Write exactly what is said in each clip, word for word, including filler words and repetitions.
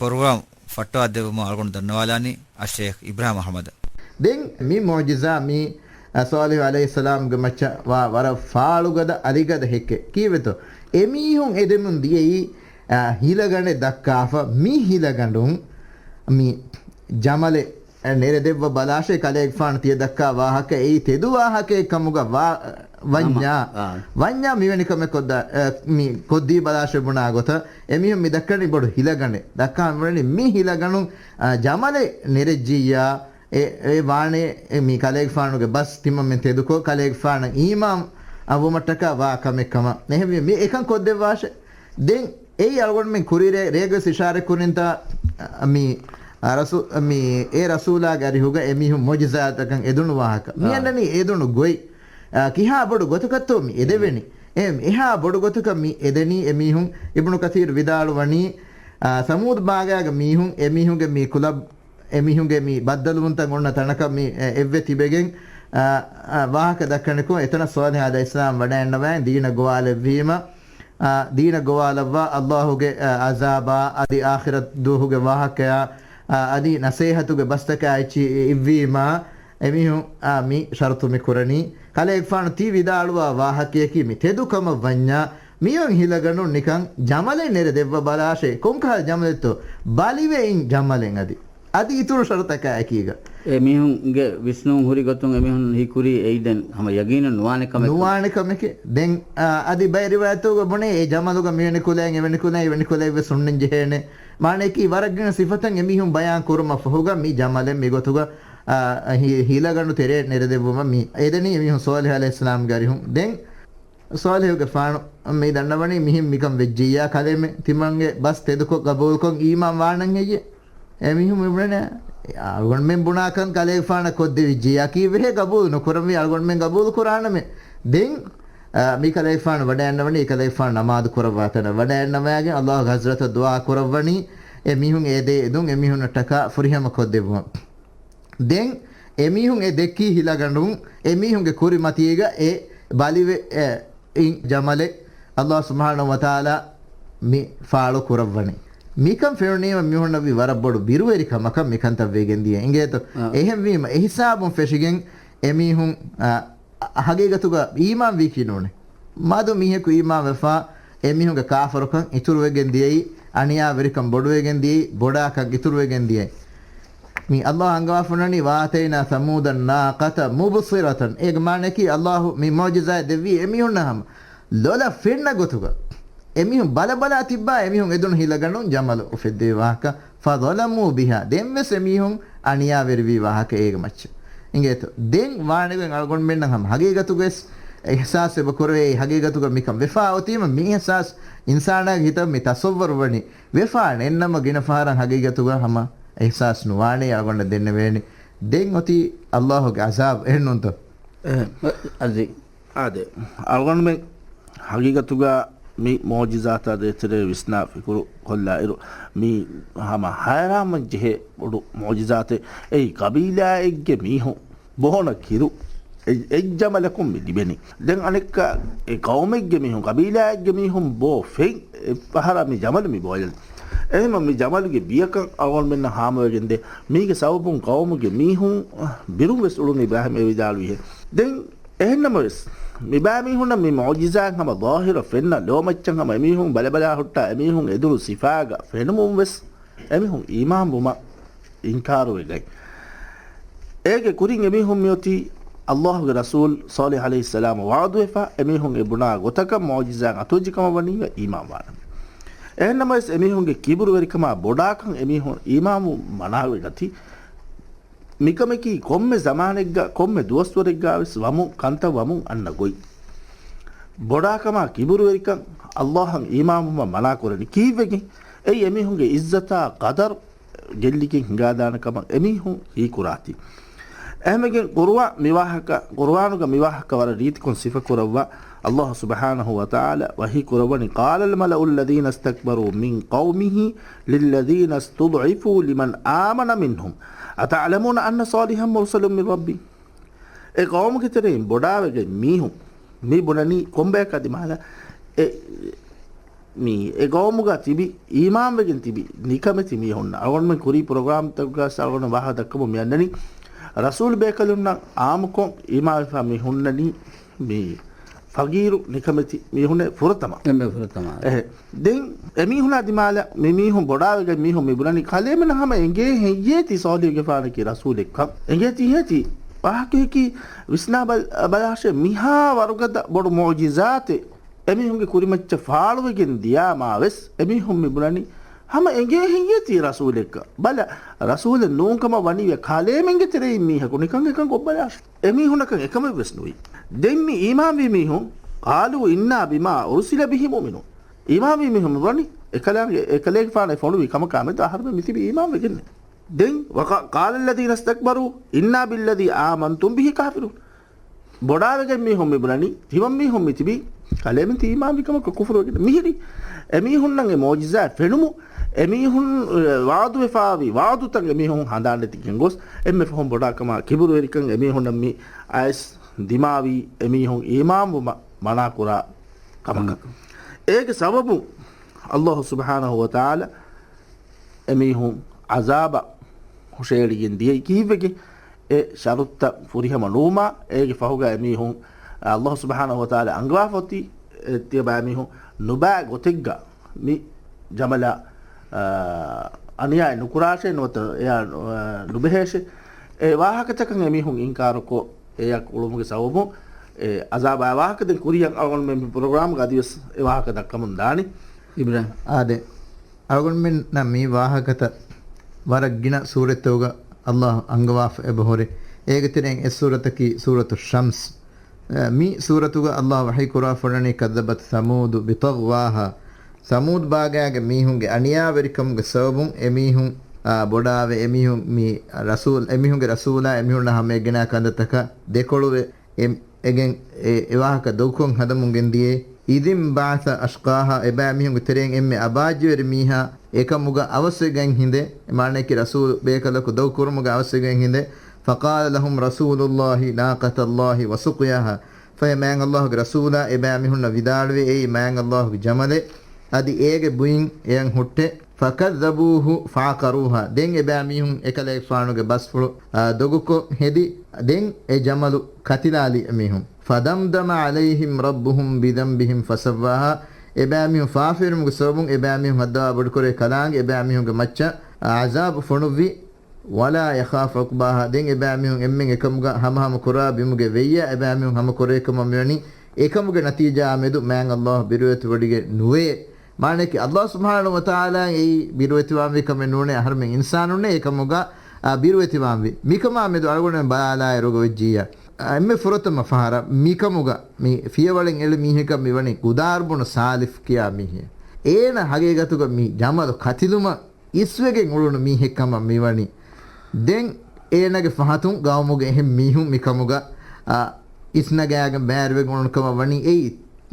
ޕްރޮގްރާމް ފައްޓަވާ ދެއްވުމަށް އަޅުގަނޑު ދަންނަވާލާނީ އައްޝައިޚް އިބްރާހިމް އަޙްމަދަށް. ދެން މި މުޢުޖިޒާ މި، އަ، ޞާލިޙު ޢަލައިހިއްސަލާމްގެ މައްޗަށް ވާ ވަރަށް ފާޅުގަދަ އަލިގަދަ ހެއްކެއް. ކީއްވެތޯ؟ އެމީހުން އެދެމުން ދިޔައީ، އަ، ހިލަގަނޑެއް ދައްކާފަ، މި ހިލަގަނޑުން މި ޖަމަލެއް ނެރެދެއްވަ ބަލާށޭ، ކަލޭގެފާނު ތިޔަ ދައްކާ ވާހަކަ އެއީ ތެދު ވާހަކައެއް ކަމުގަ ވާ-، ވަންޏާ، އާ. ވަންޏާ މިވެނި ކަމެއް ކޮށްދާ، އަ، މި ކޮށްދީ ބަލާށޭ ބުނާ ގޮތަށް، އެމީހުން މި ދައްކަނީ ބޮޑު ހިލަގަނޑެއް. ދައްކާ މިވަނީ މި ހިލަގަނޑުން، އަ، ޖަމަލެއް ނެރެއްޖިއްޔާ، އެ، އެ ވާނެ، އެ މި ކަލޭގެފާނުގެ ބަސް ތިމަންމެން ތެދުކޮށް، ކަލޭގެފާނަށް އީމާން އައްވުމަށްޓަކާ ވާ ކަމެއް ކަމަށް. އެހެންވީމަ މި އެކަން ކޮށްދެއްވާށޭ. ދެން އެއީ އަޅުގަނޑުމެން ކުރިއްރޭ ރޭގަސް އިޝާރަތް ކުރިންތާ، މި، އަ، ރަސޫ-، މި އެ ރަސޫލާގެ އަރިހުގަ އެމީހުން މުޢުޖިޒާތަކަށް އެދުނު ވާހަކަ. މި އާ. އަންނަނީ އެދުނު ގޮތް. އާ، ކިހާ ބޮޑު ގޮތަކަށްތޯ މި އެދެވެނީ؟ އެ، އެހާ ބޮޑު ގޮތަކަށް މި އެދެނީ އެމީހުން. އިބްނު ކަޘީރު ވިދާޅުވަނީ، އާ، ސަމޫދު ބާގާގެ މީހުން އެމީހުންގެ މި ކުލަ-، އެމީހުންގެ މި ބައްދަލުވުންތައް އޮންނަ ތަނަކަށް މި އެ-، އެއްވެ ތިބެގެން، އާ، އާ، ވާހަކަ ދައްކަނިކޮށް، އެތަނަށް ޞާލިޙު ޢަލައިހިއްސަލާމް ވަޑައިގަންނަވައި ދީނަ ގޮވާލެއްވީމަ، އާ، ދީނަށް ގޮވާލައްވާ ﷲ ގެ، އާ، ޢަޒާބާ އަދި އާޚިރަތް ދުވަހުގެ ވާހަކަޔާ، އާ، އަދި ނަޞޭޙަތުގެ ބަސްތަކާ އެއްޗި އިއްވީމާ، އެމީހުން، އާ، މި ޝަރުޠު މި ކުރަނީ. ކަލޭގެފާނު ތި ވިދާޅުވާ ވާހަކަޔަކީ މި ތެދު ކަމަށް ވަންޏާ، މިއޮތް ހިލަގަނޑުން ނިކަން ޖަމަލެއް ނެރެ ދެއްވަ ބަލާށޭ. ކޮންކަހަލަ ޖަމަލެއްތޯ؟ ބަލިވެއިން ޖަމަލެއް އަދި. އަދި އިތުރު ޝަރުޠަކާ އެކީގަ. އެމީހުންގެ ވިސްނުން ހުރި ގޮތުން އެމީހުން ހީކުރީ އެއީ ދެން ހަމަ ޔަގީނުން ނުވާނެ ކަމެކޭ. ނުވާނެ ކަމެކޭ. ދެން، އާ، އަދި ބައެއް ރިވާޔަތުގަ ބުނޭ އެ ޖަމަލުގަ މިވެނި ކުލައެއް، އެވެނި ކުލައެއް، އެވެނި ކުލައެއް ވެސް ހުންނަން ޖެހޭނެ. މާނަޔަކީ ވަރަށް ގިނަ ސިފަތައް އެމީހުން ބަޔާން ކުރުމަށް ފަހުގަ މި ޖަމަލެއް މިގޮތުގަ، އާ، ހި-، ހިލަގަނޑު ތެރޭ ނެރެދެއްވުމަށް މި އެދެނީ އެމީހުން ޞާލިޙު ޢަލައިހިއްސަލާމްގެ އަރިހުން. ދެން ޞާލިޙުގެފާނު މި ދަންނަވަނީ މިހެން މިކަން ވެއްޖިއްޔާ ކަލޭމެން ތިމަންގެ ބަސް ތެދުކޮށް ގަބޫލުކޮށް އީމާން ވާނަން ހެއްޔެ؟ އެމީހުން މި ބުނަނީ، އަޅުގަނޑުމެން ބުނާކަން ކަލޭގެފާނަށް ކޮށްދެވިއްޖިއްޔާ ކީއްވެހޭ ގަބޫލު ނުކުރަންވީ؟ އަޅުގަނޑުމެން ގަބޫލު ކުރާނަމޭ. ދެން، އާ، މި ކަލޭގެފާނު ވަޑައިގަންނަވަނީ، ކަލޭގެފާނު ނަމާދު ކުރައްވާ ތަނަށް ވަޑައިގަންނަވައިގެން ﷲ ގެ ޙަޟްރަތަށް ދުޢާ ކުރައްވަނީ، އެ މީހުން އެ ދޭ އެދުން އެ މީހުންނަށްޓަކާ ފުރިހަމަ ކޮށްދެއްވުމަށް. ދެން އެ މީހުން އެ ދެއްކި ހިލަގަނޑުން އެ މީހުންގެ ކުރިމަތީގަ އެ ބަލިވެ، އެ، އިން ޖަމަލެއް ﷲ ސުބްޙާނަހޫ ވަތަޢާލާ މި ފާޅު ކުރައްވަނީ. މިކަން ފެނުނީމަ މީހުންނަށްވީ ވަރަށް ބޮޑު ބިރުވެރި ކަމަކަށް މިކަންތައް ވެގެން ދިޔަ އިނގޭތޯ. އާ. އެހެންވީމަ އެ ހިސާބުން ފެށިގެން އެ މީހުން، އާ، އަ، ހަގީގަތުގަ އީމާން ވީކީ ނޫނޭ. މަދު މީހަކު އީމާން ވެފާ، އެ މީހުންގެ ކާފަރުކަން އިތުރުވެގެން ދިޔައީ، އަނިޔާވެރިކަން ބޮޑުވެގެން ދިޔައީ، ބޮޑާކަން އިތުރުވެގެން ދިޔައީ. މި ﷲ އަންގަވާފަ ނަނީ، وَآتَيْنَا ثَمُودَ النَّاقَةَ مُبْصِرَةً. އޭގެ މާނައަކީ، ﷲ މި މުޢުޖިޒާތް ދެއްވީ އެމީހުންނަށް ހަމަ ލޮލަށް ފެންނަ ގޮތުގަ. އެމީހުން ބަލަބަލާ ތިއްބާ، އެމީހުން އެދުނު ހިލަގަނޑުން ޖަމަލު އުފެއްދެވި ވާހަކަ. فَظَلَمُوا بِهَا. ދެންވެސް އެމީހުން އަނިޔާވެރިވީ ވާހަކަ އޭގެ މައްޗަށް. އިނގޭތޯ. ދެން ވާނެގޮތް އަޅުގަނޑުމެންނަށް ހަމަ ހަގީގަތުގަވެސް އިޙްސާސް އެބަ ކުރެވޭ، ހަގީގަތުގަ މިކަން ވެފާ އޮތީމަ، މި އިޙްސާސް އިންސާނާގެ ހިތަށް މި ތަޞައްވަރު ވަނީ. ވެފާނެ އެންނަމަ ގިނަ ފަހަރަށް ހަގީގަތުގަ ހަމަ އިޙްސާސް ނުވާނެ އަޅުގަނޑަށް ދެންނެވޭނެ. ދެން އޮތީ ﷲ ގެ ޢަޒާބު އެހެންނޫންތޯ؟ އެ، އަދި. އާދެ، އަޅުގަނޑުމެން ހަގީގަތުގަ މި މުޢުޖިޒާތާ ދޭތެރޭ ވިސްނާ ފިކުރު ކޮށްލާއިރު، މި ހަމަ ހައިރާންވަން ޖެހޭ ބޮޑު މުޢުޖިޒާތެއް. އެއީ ޤަބީލާއެއްގެ މީހުން ބޯނަ ކިރު އެ-، އެއް ޖަމަލަކުން މި ލިބެނީ. ދެން އަނެއްކާ އެ ޤައުމެއްގެ މީހުން، ޤަބީލާއެއްގެ މީހުން ބޯ ފެން އެއްފަހަރާ މި ޖަމަލު މި ބޯލަން. އެހެންމަ މި ޖަމަލުގެ ބިޔަކަން އަޅުގަނޑުމެންނަށް ހާމަވެގެންދޭ. މީގެ ސަބަބުން ޤައުމުގެ މީހުން ބިރުން ވެސް އުޅުނީ އިބްރާހީމް އެ ވިދާޅުވިހެން. ދެން އެހެންނަމަވެސް، މިބައިމީހުންނަށް މި މުޢުޖިޒާތް ހަމަ ޒާހިރަށް ފެންނަ ލޯމައްޗަށް ހަމަ އެމީހުން ބަލަބަލާ ހުއްޓާ އެމީހުން އެދުނު ސިފާގަ ފެނުމުން ވެސް އެމީހުން އީމާންވުމަށް އިންކާރުވެގަތް. އޭގެ ކުރިން އެމީހުން މިއޮތީ ﷲ ގެ ރަސޫލް ޞާލިޙު ޢަލައިހިއްސަލާމަށް ވަޢުދުވެފަ އެމީހުން އެ ބުނާ ގޮތަކަށް މުޢުޖިޒާތް އަތުވެއްޖެ ކަމަށް ވަނީ އީމާންވާނަމޭ. އެހެންނަމަވެސް އެމީހުންގެ ކިބުރުވެރިކަމާ ބޮޑާކަން އެމީހުން އީމާންވުން މަނާވެގަތީ. މިކަމަކީ ކޮންމެ ޒަމާނެއްގަ، ކޮންމެ ދުވަސްވަރެއްގާވެސް ވަމުން ކަންތައް ވަމުން އަންނަ ގޮތް. ބޮޑާކަމާ ކިބުރުވެރިކަން ﷲ އަށް އީމާންވުމަށް މަނާކުރަނީ. ކީއްވެގެން؟ އެއީ އެމީހުންގެ ޢިއްޒަތާ ޤަދަރު ގެއްލިގެން ހިނގާދާނެ ކަމަށް އެމީހުން ހީކުރާތީ. އެހެންވެގެން ޤުރުއާން މިވާހަކަ، ޤުރުއާނުގަ މިވާހަކަ ވަރަށް ރީތިކޮށް ސިފަކުރައްވާ ﷲ ސުބްޙާނަހޫ ވަތަޢާލާ ވަޙީ ކުރައްވަނީ، قَالَ الْمَلَأُ الَّذِينَ اسْتَكْبَرُوا مِنْ قَوْمِهِ لِلَّذِينَ اسْتُضْعِفُوا لِمَنْ آمَنَ مِنْهُمْ أَتَعْلَمُونَ أَنَّ صَالِحًا مُرْسَلٌ مِنْ رَبِّهِ. އެ ޤައުމުގެ ތެރެއިން ބޮޑާވެގެން މީހުން މި ބުނަނީ ކޮންބަޔަކަށް ދިމާލަށް އެ މި އެ ގައުމުގަ ތިބި، އީމާންވެގެން ތިބި ނިކަމެތި މީހުންނަށް އަޅުގަނޑުމެން ކުރީ ޕްރޮގްރާމްތަކުގަ އަޅުގަނޑު ވާހަކަ ދައްކަމުން މި އަންނަނީ، ރަސޫލު ބޭކަލުންނަށް އާއްމުކޮށް އީމާންވެފަ މި ހުންނަނީ މި ފަގީރު ނިކަމެތި މީހުންނޭ ފުރަތަމަ. އެންމެ ފުރަތަމަ. އެހެ. ދެން އެމީހުނާ ދިމާލަށް މި މީހުން ބޮޑާވެގެން މީހުން މި ބުނަނީ ކަލޭމެން ހަމަ އެނގޭ ހެއްޔޭތީ ސޯލިހުގެފާނަކީ ރަސޫލެއްކަން؟ އެނގޭތީ ހޭތީ؟ ވާހަކަޔަކީ ވިސްނާ ބަލް-، ބަލާށޭ މިހާ ވަރުގަދަ ބޮޑު މުޢުޖިޒާތެއް އެމީހުންގެ ކުރިމައްޗަށް ފާޅުވެގެން ދިޔާމާވެސް އެމީހުން މި ބުނަނީ ހަމަ އެނގޭ ހެއްޔޭތީ ރަސޫލެއްކަން؟ ބަލަ، ރަސޫލެއް ނޫންކަމަށް ވަނީވެ ކަލޭމެންގެ ތެރެއިން މީހަކު ނިކަން އެކަން ގޮއްބަލާށޭ. އެމީހުންނަކަށް އެކަމެއްވެސް ނުވި. ދެން މި އީމާންވީ މީހުން، قَالُوا إِنَّا بِمَا أُرْسِلَ بِهِ مُؤْمِنُونَ. އީމާންވީ މީހުން މި ވަނީ، އެކަލާނގެ، އެކަލޭގެފާނާ ފޮނުވި ކަމަކާ މެދު އަހަރުމެން މިތިބީ އީމާންވެގެން. ދެން، وَقَ-، قَالَ الَّذِينَ اسْتَكْبَرُوا إِنَّا بِالَّذِي آمَنْتُمْ بِهِ كَافِرُونَ. ބޮޑާވެގެން މީހުން މި ބުނަނީ، ތިމަން މީހުން މި ތިބީ، ކަލޭމެން ތި އީމާންވި ކަމަކަށް ކުފުރުވެގެން. މިހިރީ، އެމީހުންނަށް އެ މުޢުޖިޒާތް ފެނުމުން، އެމީހުން، އެ، ވަޢުދުވެފާވި ވަޢުދުތައް އެމީހުން ހަނދާން ނެތިގެން ގޮސް، އެންމެ ފަހުން ބޮޑާކަމާ ކިބުރުވެރިކަން އެމީހުންނަށް މި އައިސް ދިމާވީ އެމީހުން އީމާންވުމަށް މަނާކުރާ ކަމަކަށް. އޭގެ ސަބަބުން ﷲ ސުބްޙާނަހޫ ވަތަޢާލާ އެމީހުން ޢަޒާބަށް ހުށައެޅިގެން ދިޔައީ ކީއްވެގެން؟ އެ ޝަރުތައް ފުރިހަމަ ނުވުމާ، އޭގެ ފަހުގަ އެމީހުން ﷲ ސުބްޙާނަހޫ ވަތަޢާލާ އަންގަވާފަ އޮތީ، އެ ތިޔަބައިމީހުން ނުބައި ގޮތެއްގަ މި ޖަމަލާ، އާ، އަނިޔާއެއް ނުކުރާށޭ ނުވަތަ އެޔާ، އާ، ނުބެހޭށޭ. އެ ވާހަކަތަކަށް އެމީހުން އިންކާރުކޮށް، އެޔަށް އުޅުމުގެ ސަބަބުން އެ ޢަޒާބާ ވާހަކަ ދެން ކުރިޔަށް އަޅުގަނޑުމެން މި ޕްރޮގްރާމްގަ އަދިވެސް އެ ވާހަކަ ދައްކަމުން ދާނީ. އިބްރާހިމް. އާދެ، އަޅުގަނޑުމެންނަށް މި ވާހަކަތައް ވަރަށް ގިނަ ސޫރަތްތަކުގަ ﷲ އަންގަވާފަ އެބަހުރި. އޭގެ ތެރެއިން އެއް ސޫރަތަކީ ސޫރަތު ޝަމްސް. އެ، މި ސޫރަތުގަ ﷲ ވަޙީ ކުރާފަ ވަނީ، كَذَّبَتْ ثَمُودُ بِطَغْوَاهَا. ސަމޫދު ބާގާގެ މީހުންގެ އަނިޔާވެރިކަމުގެ ސަބަބުން އެމީހުން، އާ، ބޮޑާވެ، އެމީހުން މި ރަސޫލް، އެމީހުންގެ ރަސޫލާ އެމީހުންނާ ހަމައެއްގެނާ ކަންތައްތަކަށް ދެކޮޅުވެ، އެ، އެގެން އެ، އެ ވާހަކަ ދޮގުކޮށް ހަދަމުން ގެންދިޔޭ. إِذِ انْبَعَثَ أَشْقَاهَا، އެބައިމީހުންގެ ތެރެއިން އެންމެ އަބާއްޖަވެރި މީހާ އެކަމުގަ އަވަސްވެގެން ހިނދެ، މާނައަކީ ރަސޫލު ބޭކަލަކު ދޮގު ކުރުމުގަ އަވަސްވެގެން ހިނދެ، فَقَالَ لَهُمْ رَسُولُ اللَّهِ نَاقَةَ اللَّهِ وَسُقْيَاهَا. ފަހެ މާތް ﷲ ގެ ރަސޫލާ އެބައިމީހުންނަށް ވިދާޅުވި، އެއީ މާތް ﷲ ގެ ޖަމަލެއް، އަދި އޭގެ ބުއިން އެޔަށް ހުއްޓެ. فَكَذَّبُوهُ فَعَقَرُوهَا. ދެން އެބައިމީހުން އެކަލޭގެފާނުގެ ބަސްފުޅު، އާ، ދޮގުކޮށް ހެދި، ދެން އެ ޖަމަލު ކަތިލާލި އެމީހުން. فَدَمْدَمَ عَلَيْهِمْ رَبُّهُމْ بِذَنْبِهِمْ فَسَوَّاهَا. އެބައިމީހުން ފާފަވެރިވުމުގެ ސަބަބުން އެބައިމީހުން ހައްދަވާ ބޮޑުކުރޭ ކަލާނގެ އެބައިމީހުންގެ މައްޗަށް އާ، ޢަޒާބު ފޮނުއްވި. وَلَا يَخَافُ عُقْبَاهَا. ދެން އެބައިމީހުން އެންމެން އެކަމުގަ ހަމަހަމަ ކުރާ ބިމުގެ ވެއްޔާ އެބައިމީހުން ހަމަ ކުރޭ ކަމަށް މިވަނީ. އެކަމުގެ ނަތީޖާއާ މެދު މާތް ﷲ ބިރުވެތިވޮޑިގެން ނުވޭ. މާނައަކީ ﷲ ސުބްޙާނަހޫ ވަތަޢާލާ އެއީ ބިރުވެތިވާންވީ ކަމެއް ނޫނޭ، އަހަރުމެން އިންސާނުންނޭ އެކަމުގަ، އާ، ބިރުވެތިވާންވީ. މިކަމާ މެދު އަޅުގަނޑުމެން ބަލާލާއިރު ރޮގަވެއްޖިއްޔާ، އާ، އެންމެ ފުރަތަމަ ފަހަރަށް މިކަމުގަ މި ފިޔަވަޅެއް އެޅި މީހަކަށް މިވަނީ ގުދާރު ބުނު ސާލިފް ކިޔާ މީހެއް. އޭނަ ހަގީގަތުގަ މި ޖަމަލު ކަތިލުމަށް އިސްވެގެން އުޅުނު މީހެއް ކަމަށް މިވަނީ. ދެން އޭނަގެ ފަހަތުން ގައުމުގެ އެހެން މީހުން މިކަމުގަ، އާ، އިސްނަގާގެން ބައިވެރިވެގެން އުޅުނު ކަމަށް ވަނީ. އެއީ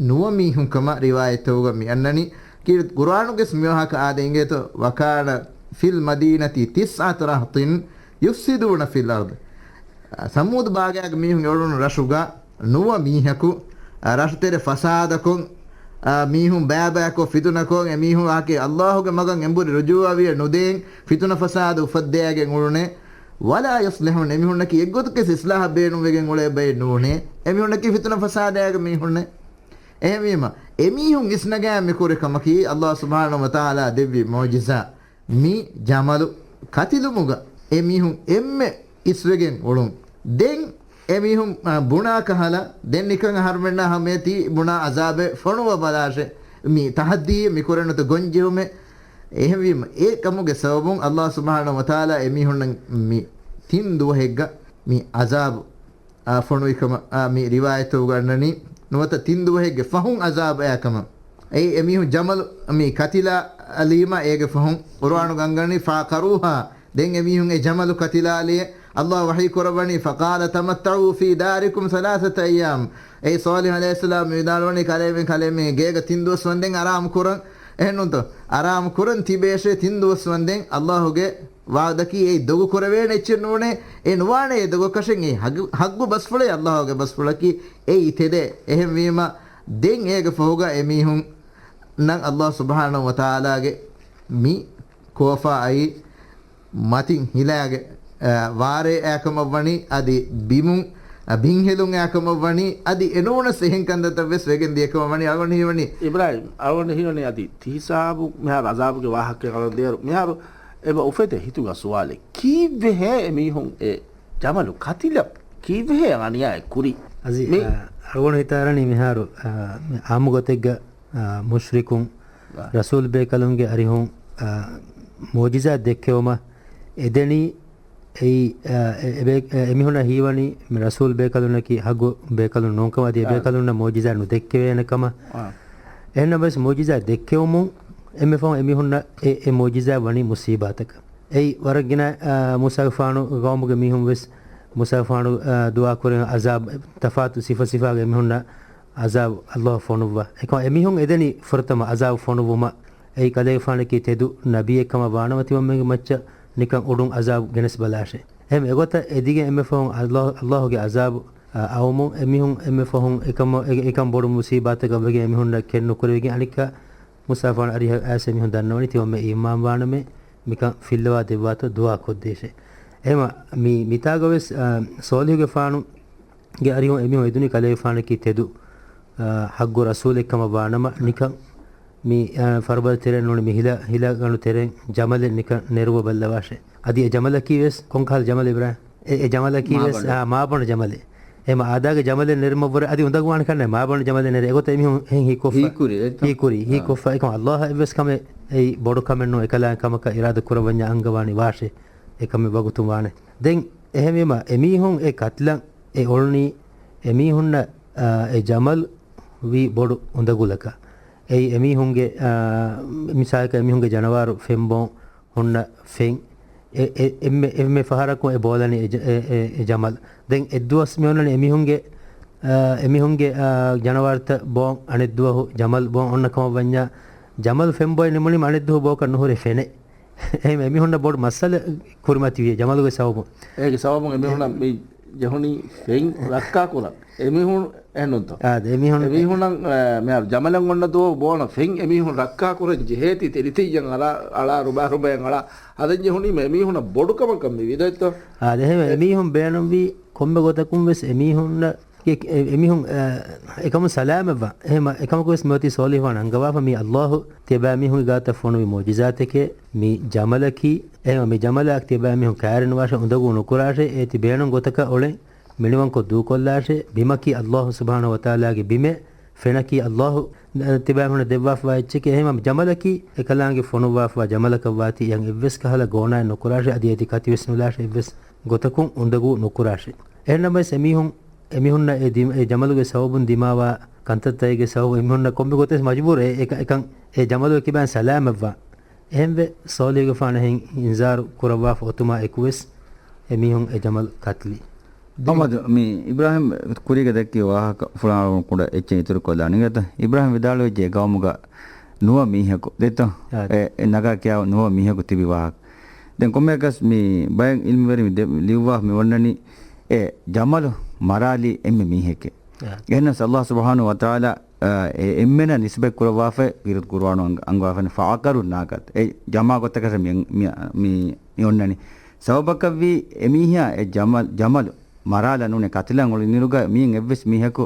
ނުވަ މީހުން ކަމަށް ރިވާޔަތްތަކުގަ މި އަންނަނީ. ކީރިތި ޤުރުއާނުގަސް މިވާހަކަ އާދެ އިނގޭތޯ، وَكَانَ فِي الْمَدِينَةِ تِسْعَةُ رَهْطٍ يُفْسِدُونَ فِي الْأَرْضِ. ސަމޫދު ބާގާގެ މީހުން އެ އުޅުނު ރަށުގަ ނުވަ މީހަކު، އަ، ރަށުތެރެ ފަސާދަކޮށް، އަ، މީހުން ބައިބައިކޮށް ފިތުނަކޮށް، އެ މީހުން އާކީ ﷲ ގެ މަގަށް އެނބުރި ރުޖޫޢަވިޔަ ނުދޭން، ފިތުނަ ފަސާދަ އުފައްދައިގެން އުޅުނޭ. وَلَا يُصْلِحُونَ، އެމީހުންނަކީ އެއްގޮތަކަސް އިސްލާހަށް ބޭނުންވެގެން އުޅޭ ބައެއް ނޫނޭ. އެމީހުންނަކީ ފިތުނަ ފަސާދައިގެ މީހުންނޭ. އެހެންވީމަ، އެމީހުން އިސްނަގާ މި ކުރި ކަމަކީ، ﷲ ސުބްޙާނަހޫ ވަތަޢާލާ ދެއްވި މުޢުޖިޒާ. މި ޖަމަލު ކަތިލުމުގަ އެމީހުން އެންމެ އިސްވެގެން އުޅުން. ދެން އެމީހުން، އަ، ބުނާ ކަހަލަ، ދެން ނިކަން އަހަރުމެންނާ ހަމަޔަށް ތި ބުނާ ޢަޒާބެއް ފޮނުވަބަލާށޭ. މި ތަޙައްދީއެއް މި ކުރެން ނުތަ ގޮންޖެހުމެއް. އެހެންވީމަ، އެ ކަމުގެ ސަބަބުން ﷲ ސުބްޙާނަހޫ ވަތަޢާލާ އެމީހުންނަށް މި ތިން ދުވަހެއްގަ މި ޢަޒާބު، އާ، ފޮނުވި ކަމަށް، އާ، މި ރިވާޔަތުގަ އަންނަނީ. ނުވަތަ ތިން ދުވަހެއްގެ ފަހުން ޢަޒާބު އައި ކަމަށް. އެއީ އެމީހުން ޖަމަލު މި ކަތިލާލީމަ އޭގެ ފަހުން ޤުރުއާނުގަ އަންގަނީ فَعَقَروها. ދެން އެމީހުން އެ ޖަމަލު ކަތިލާލިއޭ. ﷲ ވަޙީ ކުރައްވަނީ، فَقَالَ تَمَتَّعُوا فِي دَارِكُمْ ثَلَاثَةَ أَيَّامٍ. އެއީ ޞާލިޙު ޢަލައިހިއްސަލާމް ވިދާޅުވަނީ، ކަލޭމެން، ކަލޭމެން ގޭގަ ތިން ދުވަސް ވަންދެން އަރާމު ކުރަން. އެހެންނޫންތޯ؟ އަރާމު ކުރަން ތިބޭށޭ ތިން ދުވަސް ވަންދެން. ﷲ ގެ ވަޢުދަކީ އެއީ ދޮގު ކުރެވޭނެ އެއްޗެއް ނޫނޭ. އެ ނުވާނެ އެ ދޮގަކަށެއް. އެއީ ހަގު، ހައްގު ބަސްފުޅޭ، ﷲ ގެ ބަސްފުޅަކީ އެއީ ތެދޭ. އެހެންވީމަ، ދެން އޭގެ ފަހުގަ އެމީހުން ނަން އައްލާހު ސުބްޙާނަހު ވަތަޢާލާގެ މި ކޯފާ އައީ މަތިން ހިލާގެ، އަ، ވާރޭ އާކަމަށްވަނީ އަދި ބިމުން، އަ، ބިން ހެލުން އާކަމަށްވަނީ އަދި އެނޫނަސް އެހެން ކަންތައްތައް ވެސް ވެގެން ދިޔަކަމަށްވަނީ. އަޅުގަނޑު ހީވަނީ އިބްރާހިމް، އަޅުގަނޑު ހީވަނީ އަދި ތިހިސާބު މިހާރު އަޒާބުގެ ވާހަކަ އަޅަން ދޭއިރު މިހާރު އެބަ އުފެދޭ ހިތުގަ ސުވާލެއް. ކީއްވެހޭ އެމީހުން އެ ޖަމަލު ކަތިލަށް ކީއްވެހޭ އަނިޔާއެއް ކުރީ؟ އަޒީ، މި އަ، އަޅުގަނޑު ހިތާރަނީ މިހާރު، އަ، މި އާއްމު ގޮތެއްގަ، އަ، މުޝްރިކުން، އަ، ރަސޫލް ބޭކަލުންގެ އަރިހުން، އަ، މުޢުޖިޒާތް ދެއްކެވުމަށް އެދެނީ، އެއީ، އަ، އެ، އެ ބޭ-، އެ، އެމީހުންނަށް ހީވަނީ މި ރަސޫލް ބޭކަލުންނަކީ ހައްގު ބޭކަލުން ނޫންކަމަށް އަދި އެ އާ. ބޭކަލުންނަށް މުޢުޖިޒާތް ނުދެއްކެވޭނެ ކަމަށް. އާ. އެހެންނަމަވެސް މުޢުޖިޒާތް ދެއްކެވުމުން އެންމެ ފަހުން އެމީހުންނަށް އެ، އެ މުޢުޖިޒާތް ވަނީ މުޞީބާތަކަށް. އެއީ ވަރަށް ގިނަ، އާ، މޫސާގެފާނު ގައުމުގެ މީހުން ވެސް މޫސާގެފާނު، އާ، ދުޢާ ކުރި އަޒާބް، ތަފާތު ސިފަ ސިފާގެ އެމީހުންނަށް އަޒާބް އައްލާހު ފޮނުއްވާ. އެކަމަ އެމީހުން އެދެނީ ފުރަތަމަ އަޒާބް ފޮނުއްވުމަށް. އެއީ ކަލޭގެފާނަކީ ތެދު ނަބިއްޔެއް ކަމަށް ވާނަމަ ތިމަންމެންގެ މައްޗަށް ނިކަން އުޑުން އަޒާބް ގެނެސް ބަލާށޭ. އެހެން އެގޮތަށް އެދިގެން އެންމެ ފަހުން އައްލާހު، އައްލާހުގެ އަޒާބް، އަ، އައުމުން އެމީހުން އެންމެ ފަހުން އެކަމަށް، އެ، އެކަން ބޮޑު މުޞީބާތަކަށް ވެގެން އެމީހުންނަށް ކެތް ނުކުރެވިގެން އަނެއްކާ މޫސާފާނު އަރިހަށް އައިސް އެމީހުން ދަންނަވަނީ ތިމަންމެން އީމާންވާނަމޭ މިކަން ފިއްލަވާ ދެއްވާތޯ ދުޢާ ކޮށްދޭށޭ. އެހެމަ މި، މިތާގަ ވެސް، އާ، ސޯލިހުގެފާނުގެ އަރިހުން އެމީހުން އެދުނީ ކަލޭގެފާނަކީ ތެދު، އާ، ހައްގު ރަސޫލެއް ކަމަށް ވާނަމަ ނިކަން މި، އާ، ފަރުބަދަ ތެރެއިން ނޫނީ މި ހިލަ، ހިލަގަނޑު ތެރެއިން ޖަމަލެއް ނިކަން ނެރުވަ ބައްލަވާށޭ. އަދި އެ ޖަމަލަކީ ވެސް ކޮންކަހަލަ ޖަމަލެއް އިބްރާހިމް؟ އެ، އެ ޖަމަލަކީ ވެސް، މާބަނޑު. އާ، މާބަނޑު ޖަމަލެއް. އެމަ އާދާގެ ޖަމަލެއް ނެރުމަށްވުރެ އަދި އުނދަގޫވާނެ ކަންނޭ މާބަނޑު ޖަމަލެއް ނެރެ. އެގޮތަށް އެމީހުން ހީކޮށްފަ. ހީކުރި، އެތަ؟ ހީކުރި، އާ. ހީކޮށްފަ. އެކަމަ އައްލާހަށް އެއްވެސް ކަމެއް އެއީ ބޮޑު ކަމެއް ނޫން. އެކަލާނގެ ކަމަކަށް އިރާދަ ކުރައްވަންޏާ އަންގަވާނީ ވާށޭ. އެ ކަމެއް ވަގުތުން ވާނެ. ދެން އެހެންވީމަ އެމީހުން އެ ކަތިލަން އެ އުޅުނީ އެމީހުންނަށް، އާ، އެ ޖަމަލް ވީ ބޮޑު އުނދަގުލަކަށް. އެއީ އެމީހުންގެ، އާ، މިސާލަކަށް އެމީހުންގެ ޖަނަވާރު ފެން ބޯން ހުންނަ ފެން އެ، އެ، އެންމެ، އެންމެ ފަހަރަކުން އެ ބޯލަނީ އެ ޖަ-، އެ، އެ، އެ ޖަމަލް. ދެން އެއްދުވަސް މި އޮންނަނީ އެމީހުންގެ، އާ، އެމީހުންގެ، އާ، ޖަނަވާރުތައް ބޯން އަނެއްދުވަހު ޖަމަލް ބޯން އޮންނަ ކަމަށް ވަންޏާ، ޖަމަލް ފެން ބޮއެ ނިމުނީމަ އަނެއްދުވަހު ބޯކަށް ނުހުރޭ ފެނެއް. އެހެން އެމީހުންނަށް ބޮޑު މައްސަލަ ކުރިމަތިވިޔޭ ޖަމަލުގެ ސަބަބުން. އޭގެ ސަބަބުން އެމީހުންނަށް މި ޖެހުނީ ފެން ރައްކާކުރަން. އެމީހުން އެހެންނުންތޯ؟ އާދެ، އެމީހުން އެމީހުންނަށް، އަ، މިހާރު ޖަމަލަށް އޮންނަ ދުވަހު ބޯނަ ފެން އެމީހުން ރައްކާކުރަން ޖެހޭތީ ތެރިތެއްޔަށް އަޅާ، އަޅާ ރުބާ ރުބަޔަށް އަޅާ ހަދަން ޖެހުނީމަ އެމީހުންނަށް ބޮޑު ކަމަކަށް މި ވިދާޅުވިތޯ؟ އާދެ، އެހެން އެ އެމީހުން ބޭނުންވީ ކޮންމެ ގޮތަކުން ވެސް އެމީހުންނަށް އެ، އެ، އެމީހުން، އަ، އެކަމުން ސަލާމަތްވާ. އެހެމަ، އެކަމަކު ވެސް މިއޮތީ ސޯލިހު ވާން އަންގަވާފަ މީ އައްލާހު ތިޔަބައިމީހުންގެ ގާތަށް ފޮނުވި މުޢުޖިޒާތެކޭ މި ޖަމަލަކީ. އެހެމަ މި ޖަމަލާއަކަށް ތިޔަބައިމީހުން ކައިރިނުވާށޭ، އުނދަގޫ ނުކުރާށޭ، އޭތި ބޭނުން ގޮތަކަށް އުޅެން މިނިވަންކޮށް ދޫކޮށްލާށޭ. ބިމަކީ އައްލާހު ސުބްޙާނަހު ވަތަޢާލާގެ ބިމޭ، ފެނަކީ އައްލާހު ތިބާމީހުންނަށް ދެއްވާފަވާ އެއްޗެކޭ. އެހެންވީމަ ޖަމަލަކީ އެކަލާނގެ ފޮނުއްވާފަވާ ޖަމަލަކަށްވާތީ އެއަށް އެއްވެސް ކަހަލަ ގޯނާއެއް ނުކުރާށޭ، އަދި އޭތި ކަތިވެސް ނުލާށޭ، އެއްވެސް ގޮތަކުން އުނދަގޫ ނުކުރާށޭ. އެހެންނަމަވެސް އެމީހުން، އެމީހުންނަށް އެ ދި-، އެ ޖަމަލުގެ ސަބަބުން ދިމާވާ ކަންތައްތަކެއްގެ ސަބަބުން އެމީހުންނަށް ކޮންމެ ގޮތެއް މަޖުބޫރު އެ، އެ، އެކަން އެ ޖަމަލުގެ ކިބައިން ސަލާމަތްވާން. އެހެންވެ، ސޯލިހުގެފާނަށް އެހެން އިންޒާރު ކުރައްވާފަ އޮތުމާ އެކުވެސް އެމީހުން އެ ޖަމަލް ކަތިލި. އަމަދު، މި އިބްރާހިމް ކުރީގަ ދެއްކި ވާހަކަ ފުރާނަކުޑަ އެއްޗެއް އިތުރުކޮށްލާނެ އިނގޭތަ؟ އިބްރާހިމް ވިދާޅުވެއްޖެ ގައުމުގަ ނުވަ މީހަކު ދެތޯ؟ އާ. އެ، އެ ނަގާ ކިޔާ ނުވަ މީހަކު ތިބި ވާހަކަ. ދެން ކޮންމެއަކަސް މި ބައެއް އިލްމުވެރިން ދެ-، ލިޔުއްވާ މި އޮންނަނީ އެ ޖަމަލު މަރާލީ އެންމެ މީހެކޭ. އާ. އެހެންނަމަވެސް އައްލާހު ސުބްޙާނަހު ވަތަޢާލާ، އާ، އެ އެންމެނަށް ނިސްބަތް ކުރައްވާފައި ކީރިތި ޤުރުއާނު އަން-، އަންގަވާފައި ފަޢަޤަރު ނާޤަތަ. އެ ޖަމާ ގޮތަކަށް މި، މި، މި، މި އޮންނަނީ. ސަބަބަކަށްވީ އެމީހާ އެ ޖަމަލް، ޖަމަލު މަރާލަ ނޫނޭ ކަތިލަން އުޅި ނިރުގަ މީން އެއްވެސް މީހަކު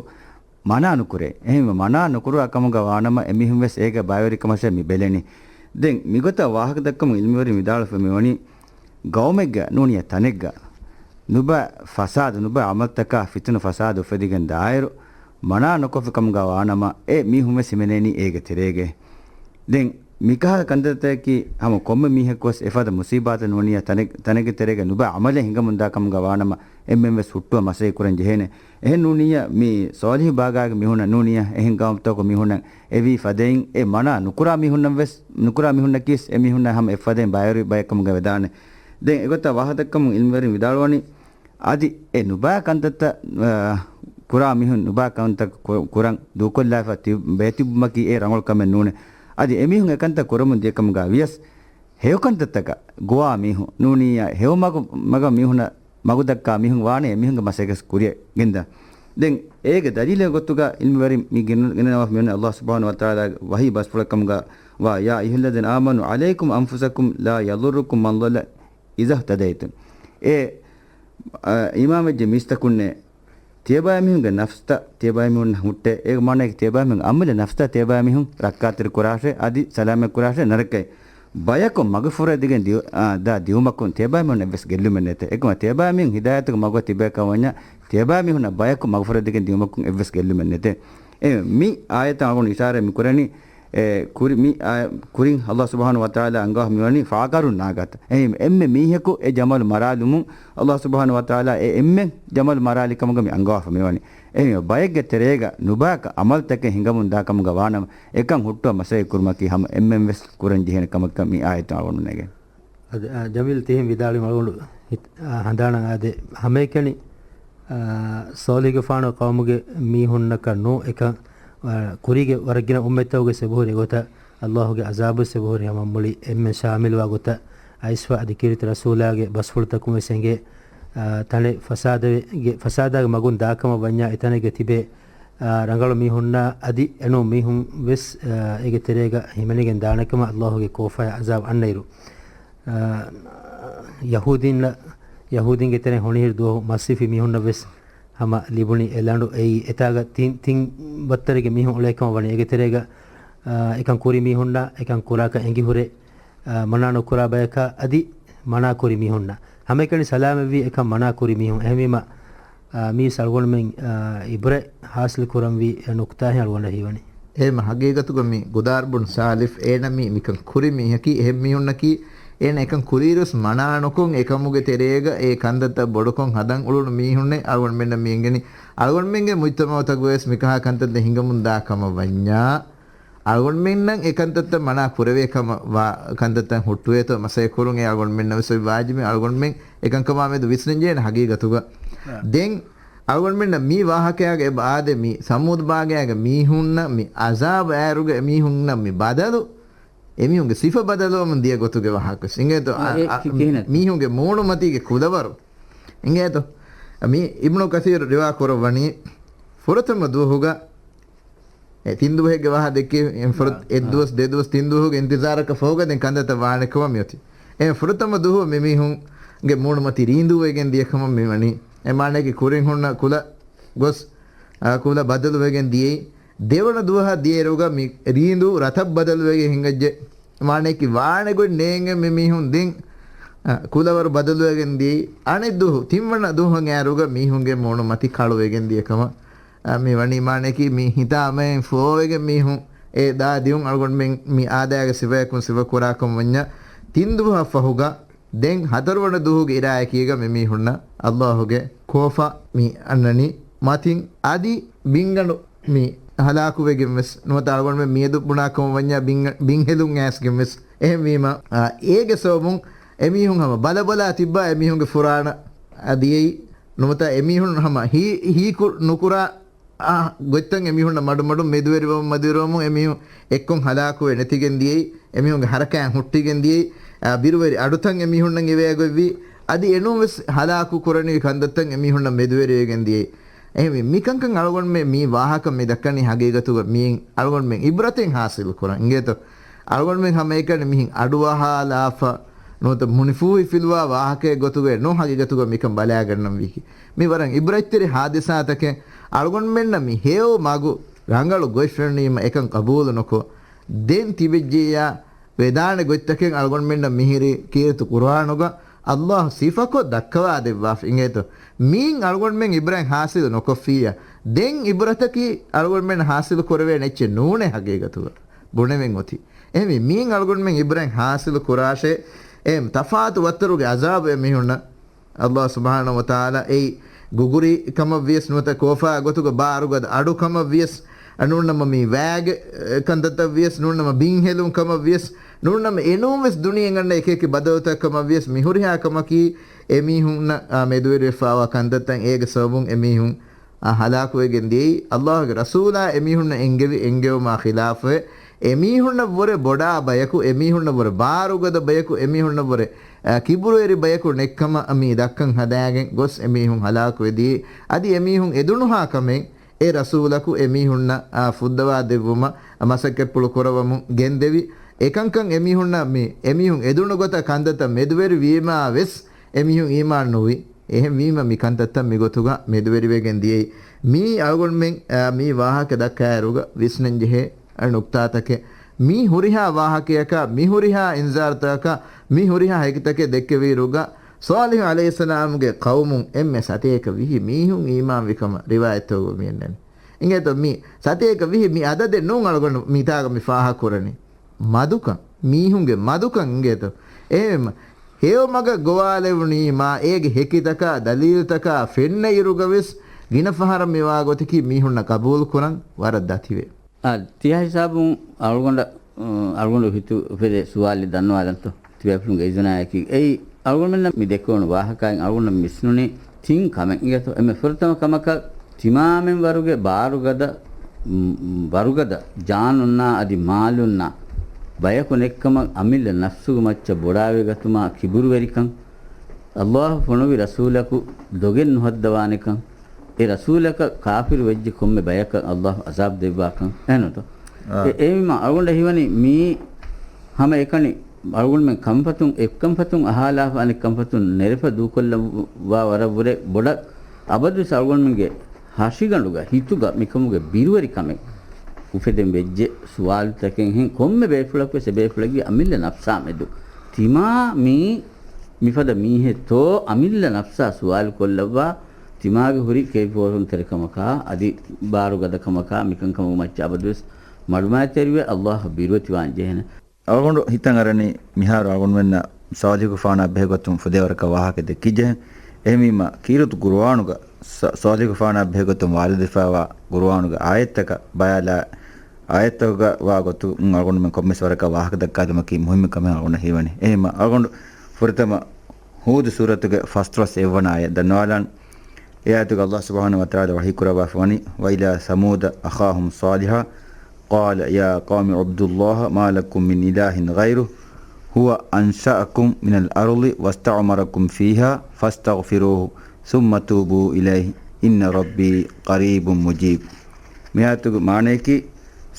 މަނާ ނުކުރޭ. އެހެންވެ، މަނާ ނުކުރާ ކަމުގަ ވާނަމަ، އެމީހުން ވެސް އޭގަ ބައިވެރިކަމަށޭ މި ބެލެނީ. ދެން މިގޮތަށް ވާހަކަ ދައްކަމުން އިލްމުވެރިން ވިދާޅުވެފަ މިވަނީ، ގައުމެއްގަ ނޫނީ ތަނެއްގަ ނުބަ ފަސާދު، ނުބަ އަމަލްތަކާ ފިތުނަ ފަސާދު އުފެދިގެން ދާއިރު، މަނާ ނުކޮށްފި ކަމުގަ ވާނަމަ، އެ މީހުން ވެސް ހިމެނޭނީ އޭގެ ތެރޭގައި. ދެން މިކަހަލަ ކަންތައްތަކަކީ ހަމަ ކޮންމެ މީހަކު ވެސް އެފަދަ މުސީބާތެއް ނޫނިއްޔާ ތަނެއް-، ތަނެއްގެ ތެރޭގަ ނުބަ އަމަލެއް ހިނގަމުންދާ ކަމުގަ ވާނަމަ، އެންމެން ވެސް ހުއްޓުވާ މަސައްކަތް ކުރަން ޖެހޭނެ. އެހެން ނޫނިއްޔާ މި ސޯލިހު ބާގާގެ މީހުންނަށް ނޫނިއްޔާ އެހެން ގައުމުތަކު މީހުންނަށް އެވީ ފަދައިން އެ މަނާ ނުކުރާ މީހުންނަށް ވެސް، ނުކުރާ މީހުންނަކީ ވެސް އެ މީހުންނަށް ހަމަ އެއްފަދައިން ބައިވެރި ބަޔަކަމުގަ ވެދާނެ. ދެން އެގޮތަށް ވާހަކަދައްކަމުން އިލްމުވެރިން ވިދާޅުވަނީ، އަދި އެ ނުބައި ކަންތައްތައް، އާ، ކުރާ މީހުން ނުބައި ކަންތައް ކު-، ކުރަން ދޫކޮށްލާފަ ތި-، ބޭތިއްބުމަކީ އެ ރަނގަޅު ކަމެއް ނޫނޭ. އަދި އެމީހުން އެކަންތައް ކުރަމުން ދިޔަކަމުގަ ވިޔަސް، ހެޔޮކަންތައްތަކަށް ގޮވާ މީހުން ނޫނިއްޔާ ހެޔޮ މަގު، މަގަށް މީހުނަށް މަގުދައްކާ މީހުން ވާނެ އެމީހުންގެ މަސައްކަތް ކުރިއަށް ގެންދާ. ދެން އޭގެ ދަލީލެއް ގޮތުގަ ޢިލްމުވެރިން މި ގެން-، ގެނެވި މި އަންނަ އަﷲ ސުބްޙާނަހޫ ވަތަޢާލާގެ ވަޙީ ބަސްފުޅަކަމުގަ ވާ، يا أيها الذين آمنوا عليكم أنفسكم لا يضركم من ضل إذا اهتديتم. އޭ، އ، އީމާންވެއްޖެ މީސްތަކުންނޭ، ތިޔަބައިމީހުންގެ ނަފްސްތައް ތިޔަބައިމީހުންނަށް ހުއްޓޭ. އޭގެ މާނައަކީ ތިޔަބައިމީހުން އަމިއްލަ ނަފްސްތައް ތިޔަބައިމީހުން ރައްކާތެރި ކުރާށޭ، އަދި ސަލާމަތް ކުރާށޭ ނަރަކައި. ބަޔަކު މަގުފުރެދިގެން ދިޔު-، އާ، ދާ ދިޔުމަކުން ތިޔަބައިމީހުންނަށް އެއްވެސް ގެއްލުމެއް ނެތޭ. އެކަމަ ތިޔަބައިމީހުން ހިދާޔަތުގެ މަގުގަ ތިބޭ ކަމަށް ވަންޏާ، ތިޔަބައިމީހުންނަށް ބަޔަކު މަގުފުރެދިގެން ދިޔުމަކުން އެއްވެސް ގެއްލުމެއް ނެތޭ. އެ، މި އާޔަތަށް އަޅުގަނޑު އިޝާރާތް މި ކުރަނީ، އެ، ކުރި-، މި އާ-، ކުރިން އަﷲ ސުބްޙާނަހޫ ވަތަޢާލާ އަންގާ މިވަނީ ފާކަރުން ނާގާތަ. އެހެން އެންމެ މީހަކު އެ ޖަމަލު މަރާލުމުން އަﷲ ސުބްޙާނަހޫ ވަތަޢާލާ އެ އެންމެން ޖަމަލު މަރާލި ކަމުގަ މި އަންގާފަ މިވަނީ. އެހެން ބައެއްގެ ތެރޭގަ ނުބާކަށް އަމަލުތަކެއް ހިނގަމުން ދާ ކަމުގަ ވާނަމަ، އެކަން ހުއްޓުވާ މަސައްކަތް ކުރުމަކީ ހަމަ އެންމެން ވެސް ކުރަން ޖެހޭނެ ކަމަކަށް މި އާޔަތުން އަޅުގަނޑު ނެގެން. އަދި، އާ، ޖަމީލް ތިހެން ވިދާޅުވީމަ އަޅުގަނޑު ހިތް-، އާ، ހަނދާނަށް އާދޭ، ހަމައެކަނި، އާ، ޞާލިޙުގެފާނު ޤައުމުގެ މީހުންނަކަށް ނޫ އެކަން، އާ، ކުރީގެ ވަރަށް ގިނަ އުއްމަތްތަކުގެ އެބަހުރި ގޮތަށް އަﷲގެ ޢަޒާބު އެބަހުރި ހަމަ މުޅި އެންމެން ޝާމިލުވާ ގޮތަށް އައިސްފަ އަދި ކީރިތި ރަސޫލާގެ ބަސްފުޅުތަކުން ވެސް އެނގޭ، އާ، ތަނެއް ފަސާދަވެ-، ގެ-، ފަސާދާގެ މަގުން ދާކަމަށް ވަންޏާ އެތަނެއްގަ ތިބޭ، އާ، ރަނގަޅު މީހުންނާ އަދި އެނޫން މީހުން ވެސް، އާ، އޭގެ ތެރޭގަ ހިމެނިގެން ދާނެކަމަށް އަﷲގެ ކޯފާއި ޢަޒާބު އަންނައިރު. އާ، ޔަހޫދީންނަށް، ޔަހޫދީންގެ ތެރެއިން ހޮނިހިރު ދުވަހު މަސްވެފި މީހުންނަށް ވެސް ހަމަ ލިބުނީ އެ ލަނޑު. އެއީ އެތާގަ ތިން، ތިން ބައްތަރެއްގެ މީހުން އުޅޭ ކަމަށް ވަނީ. އޭގެ ތެރޭގަ، އާ، އެކަން ކުރި މީހުންނާ، އެކަން ކުރާކަށް އެނގިހުރެ، އާ، މަނާ ނުކުރާ ބަޔަކާ އަދި މަނާ ކުރި މީހުންނަށް. ހަމައެކަނި ސަލާމަތްވީ އެކަން މަނާ ކުރި މީހުން. އެހެންވީމަ، އާ، މީސް އަޅުގަނޑުމެން، އާ، އިބްރަތް ހާސިލް ކުރަންވީ އެ ނުކުތާހެން އަޅުގަނޑަށް ހީވަނީ. އެހެން ހަގީގަތުގަ މި ގުދާރް ބުން ސާލިފް އޭނަ މީ މިކަން ކުރި މީހަކީ، އެހެން މީހުންނަކީ އޭނަ އެކަން ކުރިއިރުވެސް މަނާ ނުކޮށް، އެކަމުގެ ތެރޭގަ އެ ކަންތައްތައް ބޮޑުކޮށް ހަދަން އުޅުނު މީހުންނޭ. އަޅުގަނޑުމެންނަށް މި އެނގެނީ، އަޅުގަނޑުމެންގެ މުޖްތަމަޢުތަކުގަވެސް މިކަހަލަ ކަންތައްތައް ހިނގަމުން ދާ ކަމަށް ވަންޏާ، އަޅުގަނޑުމެންނަށް އެ ކަންތައްތައް މަނާ ކުރެވޭ ކަމަށް ވާ ކަންތައްތައް ހުއްޓުވޭތޯ މަސައްކަތް ކުރުން، އެ އަޅުގަނޑުމެންނަށް ވެސް ވާޖިބޭ. އަޅުގަނޑުމެން އެކަންކަމާ މެދު ވިސްނަންޖެހޭނެ ހަގީގަތުގަ. ދެން އަޅުގަނޑުމެންނަށް މި ވާހަކައިގަ އެބަ އާދޭ، މި ސަމޫދު ބާގާގެ މީހުންނަށް މި ޢަޒާބު އައިއިރުގަ އެމީހުންނަށް މި ބަދަލު، އެމީހުންގެ ސިފަ ބަދަލުވަމުން ދިޔަ ގޮތުގެ ވާހަކަ ވެސް އިނގޭތޯ. އެ، އެ، އަ، އަ، ކި-، ކިހިނެއް؟ މީހުންގެ މޫނުމަތީގެ ކުލަވަރު އިނގޭތޯ. މި އިބްނު ކަސީރު ރިވާ ކުރައްވަނީ، ފުރަތަމަ ދުވަހުގަ އެ ތިން ދުވަހެއްގެ ވާހަ ދެއްކި، އެ ފުރަ-، އާ، އެއް ދުވަސް، ދެ ދުވަސް، ތިން ދުވަހުގެ އިންތިޒާރަކަށް ފަހުގަ ދެން ކަންތައްތައް ވާނެ ކަމަށް މިއޮތީ. އެ ފުރަތަމަ ދުވަހު މި މީހުންގެ މޫނުމަތި ރީނދޫ ވެގެން ދިޔަ ކަމަށް މި ވަނީ. އެ މާނައަކީ ކުރިން ހުންނަ ކުލަ ގޮސް، އާ، ކުލަ ބަދަލު ވެގެން ދިޔައީ. ދެވަނަ ދުވަހަށް ދިޔައިރުގަ މި ރީނދޫ ރަތަށް ބަދަލު ވެގެން ހިނގައްޖެ. މާނައަކީ ވާނެ ގޮތް ނޭނގެ މި މީހުން ދެން، އާ، ކުލަވަރު ބަދަލު ވެގެން ދިޔައީ. އަނެއް ދުވަހު ތިންވަނަ ދުވަހަށް އައިރުގަ މީހުންގެ މޫނުމަތި ކަޅު ވެގެން ދިޔަ ކަމަށް އާ، މި ވަނީ މާނައަކީ މި ހިތާމައިން ފޯވެގެން މީހުން އެ ދާ ދިޔުން އަޅުގަނޑުމެން މި އާދައިގެ ސިފަޔަކުން ސިފަ ކުރާކަމަށް ވަންޏާ، ތިން ދުވަހަށް ފަހުގަ ދެން ހަތަރުވަނަ ދުވަހުގެ އިރާއެކީގަ މި މީހުންނަށް އަﷲގެ ކޯފާ މި އަންނަނީ މަތިން އަދި ބިންގަނޑު މި ހަލާކުވެގެން ވެސް ނުވަތަ އަޅުގަނޑުމެން މިއަދު ބުނާކަމަށް ވަންޏާ ބިން-، ބިންހެލުން އައިސްގެން ވެސް. އެހެންވީމަ، އާ، އޭގެ ސަބަބުން އެމީހުން ހަމަ ބަލަބަލާ ތިއްބާ އެމީހުންގެ ފުރާނަ އަ ދިޔައީ. ނުވަތަ އެމީހުން ހަމަ ހީ-، ހީކު ނުކުރާ އާ، ގޮތްތައް އެމީހުންނަށް މަޑުމަޑުން މެދުވެރިވަމުން މެދުވެރިވަމުން އެމީހުން އެއްކޮށް ހަލާކުވެ ނެތިގެން ދިޔައީ، އެމީހުންގެ ހަރަކާތް ހުއްޓިގެން ދިޔައީ، އާ، ބިރުވެރި އަޑުތައް އެމީހުންނަށް އިވޭގޮތްވީ، އަދި އެނޫން ވެސް ހަލާކު ކުރަނިވި ކަންތައްތައް އެމީހުންނަށް މެދުވެރިވެގެން ދިޔައީ. އެހެންވީ، މިކަންކަން އަޅުގަނޑުމެން މި ވާހަކަ މި ދައްކަނީ ހަގީގަތުގަ މިއިން އަޅުގަނޑުމެން އިބްރަތެއް ހާސިލް ކުރަން އިނގޭތޯ؟ އަޅުގަނޑުމެން ހަމައެކަނި މިހިން އަޑުއަހާލާފަ ނުވަތަ މުނިފޫހިފިލުވާ ވާހަކައެއް ގޮތުގައި ނޫން ހަގީގަތުގަ މިކަން ބަލާގަންނަން ވީކީ. މި ވަރަށް އިބްރަތްތެރި ހާދިސާތަކެއް. އަޅުގަނޑުމެންނަށް މި ހެޔޮ މަގު ރަނގަޅު ގޮތް ފެނުނީމަ އެކަން ޤަބޫލު ނުކޮށް، ދެން ތިބެއްޖިއްޔާ ވެދާނެ ގޮތްތަކެއް އަޅުގަނޑުމެންނަށް މިހިރީ ކީރިތި ޤުރުއާނުގަ އަﷲ ސިފަކޮށް ދައްކަވާ ދެއްވާފަ އިނގޭތޯ. މީން އަޅުގަނޑުމެން އިބްރަތް ހާސިލު ނުކޮށްފިއްޔާ، ދެން އިބްރަތަކީ އަޅުގަނޑުމެން ހާސިލު ކުރެވޭނެ އެއްޗެއް ނޫނޭ ހަގީގަތުގަ. ބުނެވެން އޮތީ. އެހެންވީ، މީން އަޅުގަނޑުމެން އިބްރަތް ހާސިލު ކުރާށޭ، އެ ތަފާތު ވައްތަރުގެ ޢަޒާބު އެމީހުންނަށް އަﷲ ސުބްޙާނަހޫ ވަތަޢާލާ އެއީ ގުގުރި ކަމަށްވިޔަސް ނުވަތަ ކޯފާ ގޮތުގަ ބާރުގަދަ އަޑު ކަމަށްވިޔަސް، ނޫންނަމަ މި ވައިގެ، އެ، ކަންތައްތައްވިޔަސް، ނޫންނަމަ ބިންހެލުން ކަމަށްވިޔަސް، ނޫންނަމަ އެނޫންވެސް ދުނިޔެއަށް އަންނަ އެކިއެކި ބަދަލުތައް ކަމަށްވިޔަސް، މިހުރިހާ ކަމަކީ އެމީހުންނަށް، އާ، މެދުވެރިވެފައިވާ ކަންތައްތައް. އޭގެ ސަބަބުން އެމީހުން، އާ، ހަލާކުވެގެން ދިޔައީ. އަﷲގެ ރަސޫލާ އެމީހުންނަށް އެންގެވި އެންގެވުމާ ޚިލާފުވެ، އެމީހުންނަށްވުރެ ބޮޑާ ބަޔަކު، އެމީހުންނަށްވުރެ ބާރުގަދަ ބަޔަކު، އެމީހުންނަށްވުރެ، އަ، ކިބުރުވެރި ބަޔަކު ނެއްކަމަށް މީ ދައްކަން ހަދާގެން ގޮސް އެމީހުން ހަލާކުވެދިޔައީ. އަދި އެމީހުން އެދުނުހާ ކަމެއް އެ ރަސޫލަކު އެމީހުންނަށް، އާ، ފުއްދަވާ ދެއްވުމަށް މަސައްކަތްޕުޅު ކުރަވަމުން ގެންދެވި. އެކަންކަން އެމީހުންނަށް މި، އެމީހުން އެދުނު ގޮތަށް ކަންތައްތައް މެދުވެރި ވީމާ ވެސް އެމީހުން އީމާން ނުވި. އެހެންވީމަ މި ކަންތައްތައް މިގޮތުގަ މެދުވެރިވެގެން ދިޔައީ. މީ އަޅުގަނޑުމެން، އާ، މީ ވާހަކަ ދައްކާއިރުގަ ވިސްނަންޖެހޭ ނުކްތާތަކެއް. މީ ހުރިހާ ވާހަކަޔަކާ، މި ހުރިހާ އިންޒާރުތަކަކާ، މި ހުރިހާ ހެކިތަކެއް ދެއްކެވިއިރުގަ، ޞާލިޙު ޢަލައިހިއްސަލާމުގެ ޤައުމުން އެންމެ ސަތޭކަ ވިހި މީހުން އީމާންވި ކަމަށް ރިވާޔަތްތަކުގަ މި އަންނަނީ. އިނގޭތޯ މީ ސަތޭކަ ވިހި މި އަދަދެއް ނޫން އަޅުގަނޑު މިތާގަ މި ފާހަގަކުރަނީ. މަދުކަން، މީހުންގެ މަދުކަން އިނގޭތޯ. އެހެންވީމަ، ހެޔޮ މަގަށް ގޮވާލެވުނީމާ، އޭގެ ހެކިތަކާ، ދަލީލުތަކާ ފެންނައިރުގަވެސް، ގިނަ ފަހަރަށް މިވާ ގޮތަކީ މީހުންނަށް ޤަބޫލުކުރަން ވަރަށް ދަތިވޭ. އާ، ތިޔަ ހިސާބުން އަޅުގަނޑަށް، އަޅުގަނޑު ހިތު އުފެދޭ ސުވާލެއް ދަންނަވާލަންތޯ؟ ތިބޭފުޅުންގެ އިޒުނާއަކީ. އެއީ، އަޅުގަނޑުމެންނަށް މި ދެކެވުނު ވާހަކައިން އަޅުގަނޑަށް ވިސްނުނީ ތިން ކަމެއް އިނގޭތޯ. އެންމެ ފުރަތަމަ ކަމަކަށް ތިމާމެންވަރުގެ ބާރުގަދަ، ވަރުގަދަ ޖާނުންނާ އަދި މާލުންނާ ބަޔަކު ނެއްކަމަށް އަމިއްލަ ނަފްސުގެ މައްޗަށް ބޮޑާވެގަތުމާ ކިބުރުވެރިކަން، ﷲ ފޮނުވި ރަސޫލަކު ދޮގެއް ނުހައްދަވާނެކަން، އެ ރަސޫލަކަށް ކާފިރު ވެއްޖެ ކޮންމެ ބަޔަކަށް ﷲ ޢަޒާބު ދެއްވާކަން އެހެންތޯ؟ އާ. އެ، އެހެންވީމާ އަޅުގަނޑަށް ހީވަނީ މީ ހަމައެކަނި އަޅުގަނޑުމެން ކަންފަތުން، އެއްކަންފަތުން އަހާލާފަ އަނެއްކަންފަތުން ނެރެފަ ދޫކޮށްލައްވާ ވަރަށްވުރެ ބޮޑަށް އަބަދުވެސް އަޅުގަނޑުމެންގެ ހަށިގަނޑުގަ ހިތުގަ މިކަމުގެ ބިރުވެރިކަމެއް އުފެދެން ވެއްޖެ ސުވާލުތަކެއްހެން ކޮންމެ ބޭފުޅަކުވެސް އެބޭފުޅެއްގެ އަމިއްލަ ނަފްސާ މެދު ތިމާ މީ މިފަދަ މީހެއްތޯ އަމިއްލަ ނަފްސާ ސުވާލު ކޮށްލައްވާ، ތިމާގެ ހުރި ކެތްފޯރުންތެރިކަމަކާ އަދި ބާރުގަދަކަމަކާ މިކަންކަމުގެ މައްޗަށް އަބަދުވެސް މަޑުމައިތެރިވެ ﷲ އަށް ބިރުވެތިވާން ޖެހޭނެ. އަޅުގަނޑު ހިތަށް އަރަނީ މިހާރު އަޅުގަނޑުމެންނަށް ޞާލިޙުގެފާނާ ބެހޭގޮތުން ފުދޭވަރަކަށް ވާހަކަ ދެއްކިއްޖެހެން. އެހެންވީމަ ކީރިތި ޤުރުއާނުގަ ޞ-، ޞާލިޙުގެފާނާ ބެހޭގޮތުން ވާރިދުވެފައިވާ ޤުރުއާނުގެ އާޔަތްތަކަށް ބަޔާލާ އާޔަތްތަކުގަ ވާ ގޮތުން އަޅުގަނޑުމެން ކޮންމެސް ވަރަކަށް ވާހަކަ ދައްކާލުމަކީ މުހިއްމު ކަމެއް އަޅުގަނޑަށް ހީވަނީ. އެހެންވީމަ އަޅުގަނޑު ފުރަތަމަ ހޫދު ސޫރަތުގެ ފަސްދޮޅަސް އެއްވަނަ އާޔަތް ދަންނަވާލާން. އެ އާޔަތުގަ ﷲ ސުބްޙާނަހޫ ވަތަޢާލާ ވަޙީ ކުރައްވާފަވަނީ، "وإلى ثمود أخاهم صالحا قال يا قوم اعبدوا الله ما لكم من إله غيره هو أنشأكم من الأرض واستعمركم فيها فاستغفروه ثم توبوا إليه إن ربي قريب مجيب." މި އާޔަތުގެ މާނަޔަކީ،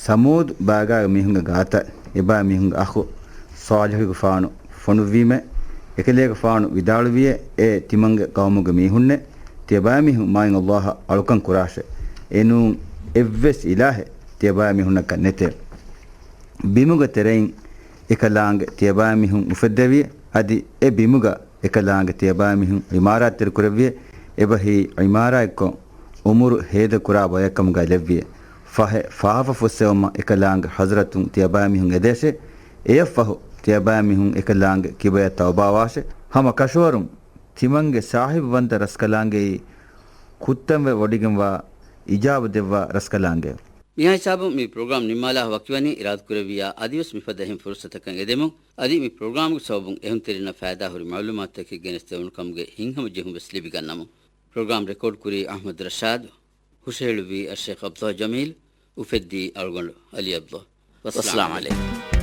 ސަމޫދު ބާގާގެ މީހުންގެ ގާތަށް އެބާ މީހުންގެ އަޚު ޞާލިޙުގެފާނު ފޮނުއްވީމެ، އެކަލޭގެފާނު ވިދާޅުވިއޭ، އޭ ތިމަންގެ ޤައުމުގެ މީހުންނޭ، ތިޔަބައިމީހުން މާތް ﷲ އަށް އަޅުކަން ކުރާށޭ. އެނޫން އެއްވެސް އިލާހެއް ތިޔަބައިމީހުންނަކަށް ނެތޭ. ބިމުގެ ތެރެއިން އެކަލާނގެ ތިޔަބައިމީހުން އުފެއްދެވިއޭ، އަދި އެ ބިމުގަ އެކަލާނގެ ތިޔަބައިމީހުން ޢިމާރާތްތެރިކުރެއްވިއޭ، އެބަހީ ޢިމާރާތްކޮށް، ޢުމުރު ހޭދަކުރާ ބަޔެއްކަމުގައި ލެއްވިއޭ. ފަހެ، ފާފަ ފުއްސެވުމަށް އެކަލާނގެ ޙަޟްރަތުން ތިޔަބައިމީހުން އެދޭށޭ. އެޔަށްފަހު، ތިޔަބައިމީހުން އެކަލާނގެ ކިބަޔަށް ތައުބާވާށޭ. ހަމަ ކަށަވަރުން ތިމަންގެ ސާހިބުވަންތަ ރަސްކަލާނގެއީ، ކުއްތަންވެ ވޮޑިގެންވާ، އިޖާބަ ދެއްވާ ރަސްކަލާނގެ. މިހާ ހިސާބުން މި ޕްރޮގްރާމް ނިންމާލާ ވަކިވަނީ، އިރާދަކުރެއްވިއްޔާ އަދިވެސް މިފަދަ އެހެން ފުރުސަތަކަށް އެދެމުން، އަދި މި ޕްރޮގްރާމްގެ ސަބަބުން އެހުންތެރިންނަށް ފައިދާހުރި މަޢުލޫމާތުތަކެއް ގެނެސްދެވުނު ކަމުގެ ހިތްހަމަޖެހުން ވެސް ލިބިގަންނަމުން. ޕްރޮގްރާމް ރެކޯޑް ކުރީ އަޙްމަދު ރަޝާދު، ހުށަހެޅުއްވީ އައްޝޭޚް ޢަބްދުﷲ ޖަމީލް، އުފެއްދީ އަޅުގަނޑު ޢަލީ ޢަބްދުﷲ. ވައްސަލާމް ޢަލައިކުމް.